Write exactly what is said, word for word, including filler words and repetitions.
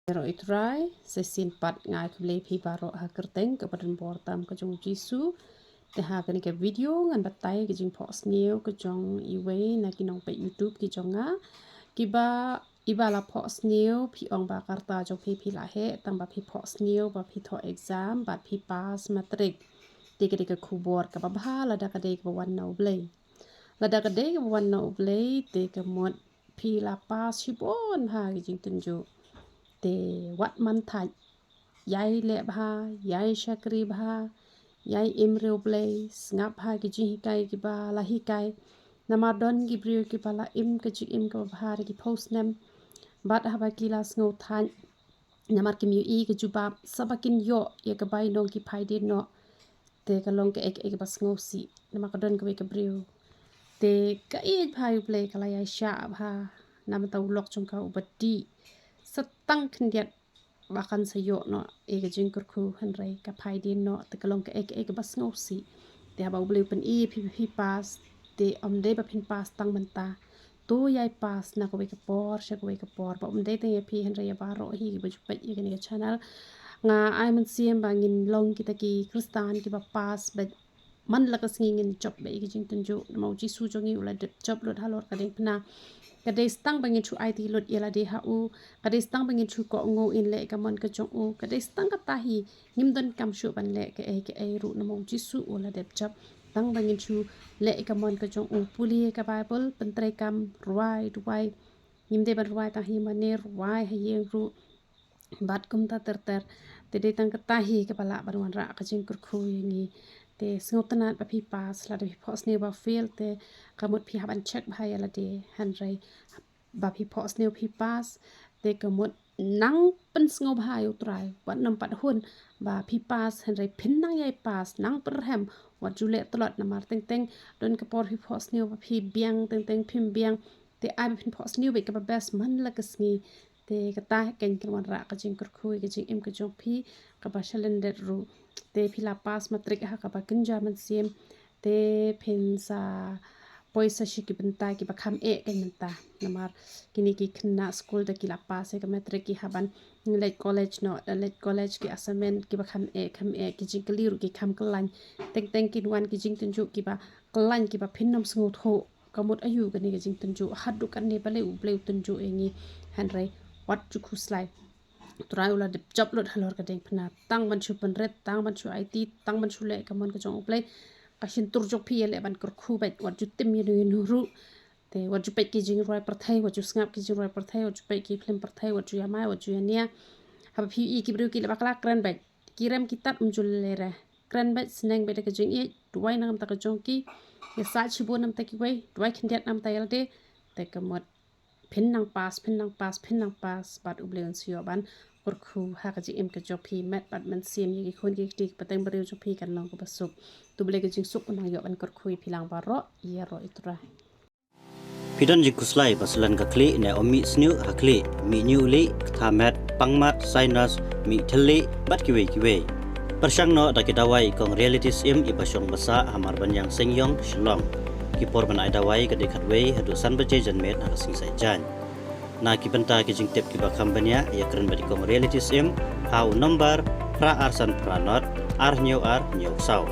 Ïaroh Ïa U Trai, sa shisien pat nga ai khublei ïa phi baroh ha ka kyrteng kaba donbor tam ka jong U Jisu. Te ha kane ka video ngan batai ka jingphohsniew ka jong iwei na ki nongpeit YouTube ki jong nga, kiba iba la phohsniew, phi ong ba ka rta jong phi phi la heh, tang ba phi phohsniew ba phi thoh exam bad phi pass matric. Te ka dei ka khubor kaba bha lada ka dei kaba wan na U Blei. Lada ka dei kaba wan na U Blei, te ka mut phi la pass shibun bha ki jingtynjuh. Te wat man thait, ïai leh bha, ïai shakri bha, ïai im riewblei, sngap bha ki jinghikai kiba la hikai. Namar don ki briew kiba la im ka jingim kaba bha da ki phew snem, bad haba ki la sngew thait, namar kim ïohi ka jubab, sa ba kin ïoh ïa ka bainong ki phai dien noh. Te ka long kaei kaei kaba sngewsih, namar ka don kawei ka briew. Te ka ïeit bha ïa U Blei, ka la ïaishah bha na ka bynta u lok jong ka uba dih. Sa tang khyndiat ba kan sa ïoh noh ïa ka jingkyrkhu, hynrei ka phai dien noh, te ka long kaei kaei kaba sngewsih. Te haba U Blei u pyni ïa phi ba phi pass, te ym dei ba phin pass tang mynta. To ïai pass na kawei ka por sha kawei ka por, ba ym dei tang ïa phi hynrei ïa baroh hi kiba ju peit ïa kane ka channel. Nga ai mynsiem ba ngin long kita ki Khristan kiba pass beit, man la ka sngi ngin jop beit ïa ki jingtynjuh, namar U Jisu jong ngi u la dep jop lut halor ka diengphna. Ka dei sa tang ba ngin shu aiti lut ïa lade ha u, ka dei sa tang ba ngin shu kohnguh ngin leh ïa ka mon ka jong u, ka dei sa tang kata hi. Ngim donkam shuh ban leh kaei kaei ruh, namar U Jisu u la dep jop. Tang ba ngin shu leh ïa ka mon ka jong u, pule ïa ka Baibl, pyntreikam, rwai, duwai. Ngim dei ban rwai tang ha ïing mane, rwai ha ïing ruh. Bad kumta ter ter. Te dei tang kata hi kaba lah ban wanrah ka jingkyrkhu ïa ngi. Te sngewtynnat ba phi pass, lada phi phohsniew ba fail, te ka mut phi hap ban check bha ïa lade, hynrei ba phi phohsniew phi pass, te ka mut nang pynsngewbha ïa U Trai, wat nym pat hun ba phi pass, hynrei phin nang ïai pass, nang pynrhem, wat ju leh tlot, namar teng teng don ka por phi phohsniew ba phi biang, teng teng phim biang. Te ai ba phin phohsniew beit kaba best man la ka sngi. Te kata hi kan wanrah ka jingkyrkhu ïa ka jingim ka jong phi kaba shalyndet ruh. Te phi la pass matric ha kaba kynja mynsiem. Te phin sa poi sa sha ki bynta kiba kham eh kan mynta. Namar kine ki khynnah skul da ki la pass ïa ka matric, ki hap ban leit college noh, da leit college ki assignment kiba kham eh, kham eh, ki jingkylli ruh ki kham kyllain. Teng teng kin wan ki jingtynjuh kiba kyllain kiba phin nym sngewthuh. Ka mut aïu kane ka jingtynjuh, haduh katne balei U Blei u tynjuh ïa ngi, hynrei wat ju khuslai. U Trai u la dep jop lut halor ka diengphna, tang ban shu pynrit, tang ban shu aiti, tang ban shu leh ïa ka mon ka jong U Blei. Ka shyntur jong phi ïaleh ban kyrkhu beit, wat ju tim ïano ïano ruh. Te wat ju peit ki jingrwai pyrthei, wat ju sngap ki jingrwai pyrthei, wat ju peit ki phlim pyrthei, wat ju ïamai, wat ju ïania. Haba phi ïohi ki briew ki la bakla, kren beit. Ki rem ki tat ym ju leh re. Kren beit, sneng beit da ka jingïeit, duwai na ka bynta ka jong ki. Ïasaid shibun na ka bynta kiwei, duwai khyndiat na ka bynta ïalade. Te ka mut phin nang pass, phin nang pass, phin nang pass, bad U Blei un sa ïoh ban kyrkhu ha ka jingim ka jong phi, met bad mynsiem, ïa ki khun ki kti, ki pateng briew jong phi kan long kaba suk. To U Blei ka jingsuk un nang ïoh ban kyrkhu ïa phi lang baroh, ïaroh Ïa U Trai. Phi don jingkhuslai ba slen ka khlieh ne ym mih sniew ha khlieh, mih ñiuh lieh, ktha met, pang mat, sinus, mih thylliej bad kiwei kiwei? Pyrshang noh da ki dawai Kong Reality Syiem, iba shong ba sah ha Marbaniang Seiñiong, Shillong. Ki por ban ai dawai ka dei khatwei haduh san baje janmiet ha ka sngi Saitjaiñ. Na ki bynta ki jingtip kiba kham bniah, ïakren bad i Kong Reality Syiem ha u nombar phra ar san phra nod ar hynñiew ar hynñiew saw.